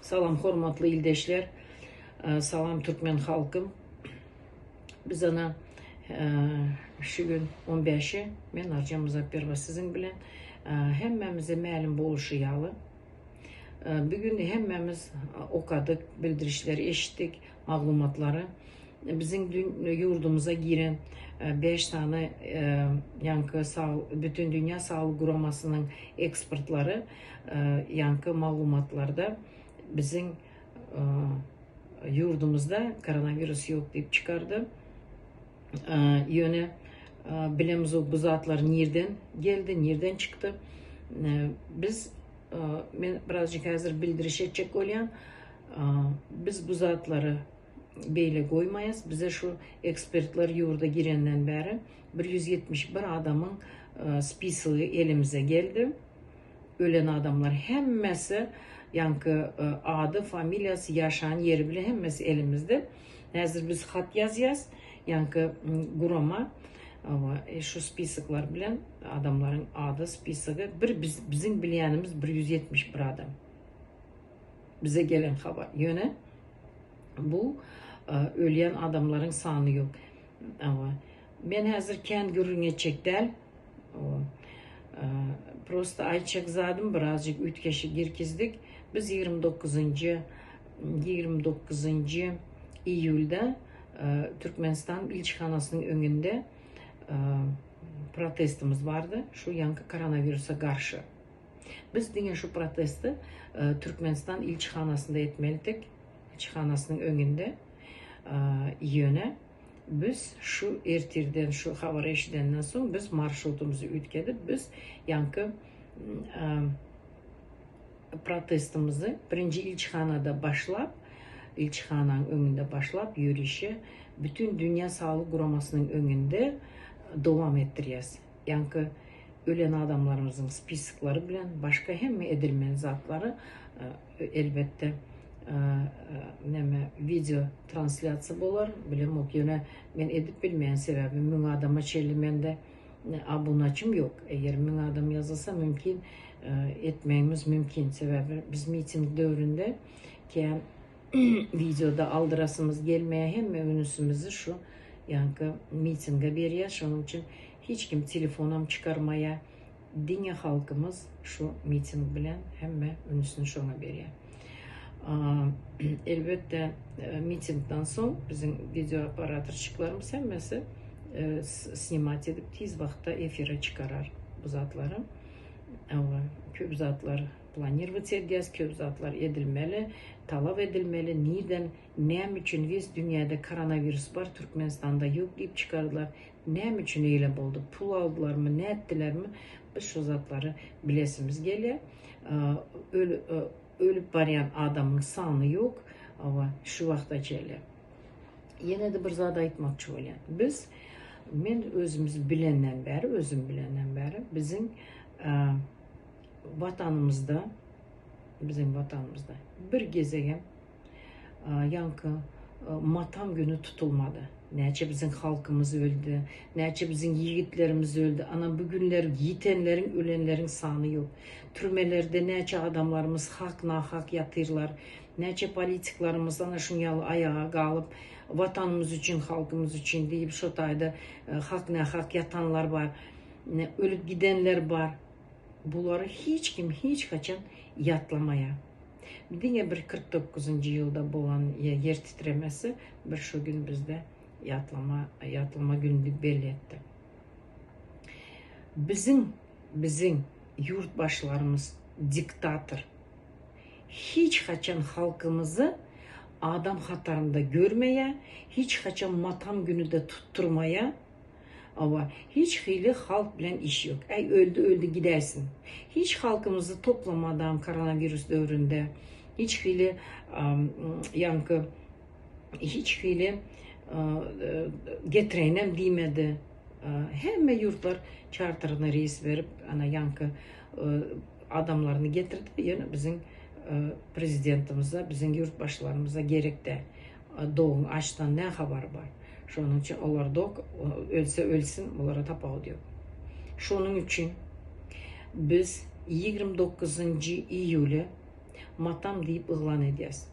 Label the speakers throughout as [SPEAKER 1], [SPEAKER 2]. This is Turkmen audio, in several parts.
[SPEAKER 1] Salam hormatly ildeşler. Salam türkmen halkym. Biz ana şu gün 15-i men Arjan Muzapperowa siziň bilen hemmämize mälim boluşy ýaly bugün hemmämiz okadyk, bildirişleri eşitdik, maglumatlary. Biziň ýurdumyza giren 5 sany ýaňky Bütindünýä Saglyk Guramasynyň ekspertlary ýaňky maglumatlarda biziň ýurdumyzda koronawirus ýok diýip çykardy. Ýöne bilemzok bu zatlar nirden geldi, nirden çykdy. Biz men birazjyk häzir bildiriş etjek bolýan. Biz bu zatlary beýle goýmaýas. Bize şu ekspertler ýurda girenden bäri 171 adamyň spisogy elimize geldi. Ölen adamlar hemmesi ýaňky ady, familiýasy, ýaşan ýeri bile hemmesi elimizde. Häzir biz hat ýazýas, ýaňky gurama şu spisoklar bilen adamlaryň ady, spisogy bir biz biziň bilýänimiz 171 adam. Bize gelen habar. Ýöne bu ölýän adamlaryň sany ýok. Men häzir kän gürrüň etjek däl. Prosta aýtjak zadym birazjyk üýtgeşik girkizdik. Biz 29-njy 29-njy iýulda Türkmenistan ilçihanasynyň öňünde protestimiz bardy. Şu ýaňky koronawirusa garşy. Biz diňe şu protesti Türkmenistan ilçihanasynda etmelidik. İlçihanasynyň öňünde. Ýöne Biz şu ertirden şu habary eşidenden soň biz marşrutymyzy üýtgedip biz ýaňky protestimizi birinji ilçihanada başlap ilçihanaň öňünde başlap ýörişi bütün dünýä saglyk guramasynyň öňünde dowam etdirýäs. Ýaňky ölen adamlarymyzyň spisoklary bilen başga hemme edilmeli zatlary elbetde näme wideo translýasiýa bolar bilemok ýöne men edip bilmeýän sebäbi 1000 adama çenli mende abunaçym ýok eger 1000 adam ýazylsa mümkin etmegimiz mümkin sebäbi biz miting döwründe kän wideoda aldyrasymyz gelmeýär hemme ünsümizi şu ýaňky mitinge berýär şonuň üçin hiç kim telefonam çykarmaýar Diňe halkymyz şu miting bilen hemme ünsüni şoňa berýär. Elbetde mitingden soň biziň wideo operatorçyklarymyz hemmesi snimat edip tiz wagtda efire çykarar bu zatlary. Köp zatlar planirowat edýäs, köp zatlar edilmeli, talap edilmeli, nirden, näme üçin wes dünýäde koronawirus bar, Türkmenistanda ýok diýip çykardylar. Näme üçin eýle boldy? Pul aldylarmy, nätdilermi? Biz şu zatlary bilesimiz gelýär. Ölüp barýan adamyň sany ýok. Awa, şu wagta çenli. Ýene-de bir zat aýtmakçy bolýan. Biz men özümiz bilenden bäri, özüm bilenden bäri biziň watanymyzda biziň watanymyzda bir gezegem Ýaňky matam güni tutulmady. Näçe biziň halkymyz öldi, näçe biziň ýigitlerimiz öldi. Ana bu günler ýitenleriň, ölenleriň sany ýok. Türmelerde näçe adamlarymyz hak-nahak ýatyrlar. Näçe politiklarymyz ana şuň ýaly aýaga galyp, watanymyz üçin, halkymyz üçin diýip şo taýda hak-nahak ýatanlar bar. Ölüp gidenler bar. Bulary hiç kim hiç haçan ýatlamaýar. Diňe bir 49-njy ýylda bolan ýer titremesi bir şu gün bizde ýatlama ýatlama güni diýip belli etdi. Biziň biziň ýurt başlarymyz diktator. Hiç haçan halkymyzy adam hatarynda görmeýär, hiç haçan matam güni-de tutdurmaýar. Hawa, hiç hili halk bilen iş ýok. Äý, öldi, öldi gidäýsin. Hiç halkymyzy toplamadam koronawirus döwründe. Hiç hili ýaňky hiç hili getireýinem diýmedi. Hemme ýurtlar çarterine reýs berip, ana ýaňky adamlaryny getirdi. Ýöne biziň prezidentimize, biziň ýurtbaşylarymyza gerek däl. Doguň açdan nä habary bar? Şonuň üçin olar dok, ölse ölsün, bulara tapawut ýok. Şonuň üçin biz 29-njy iýuly. matam diýip yglan edýäs.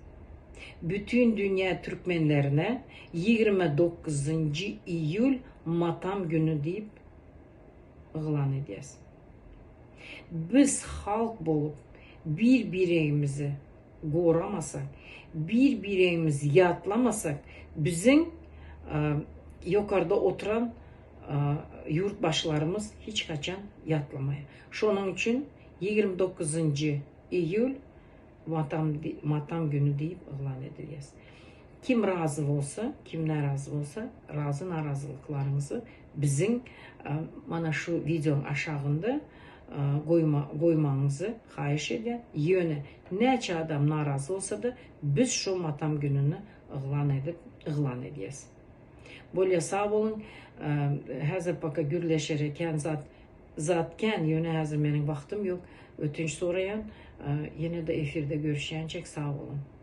[SPEAKER 1] Bütin dünýä türkmenlerine 29-njy iýul matam güni diýip yglan edýäs. Biz halk bolup bir-biregimizi goramasak, bir-biregimizi ýatlamasak, biziň ýokarda oturan ýurt başlarymyz hiç haçan ýatlamaýar. Şonuň üçin 29-njy iýul matam matam güni diýip yglan edilýär. Kim razy bolsa, kim närazy bolsa, razy narazylyklaryňyzy biziň mana şu wideoň aşagynda goýma goýmagyňyzy haýyş edýän. Ýöne näçe adam narazy bolsa-da biz şu matam gününi yglan edip yglan edýäs. Bolýa sag boluň. Häzir paka gürleşere kän zat zat kän ýöne häzir meniň wagtym ýok. Ötünç soraýan. Ýene-de efirde görüşýänçek sag boluň.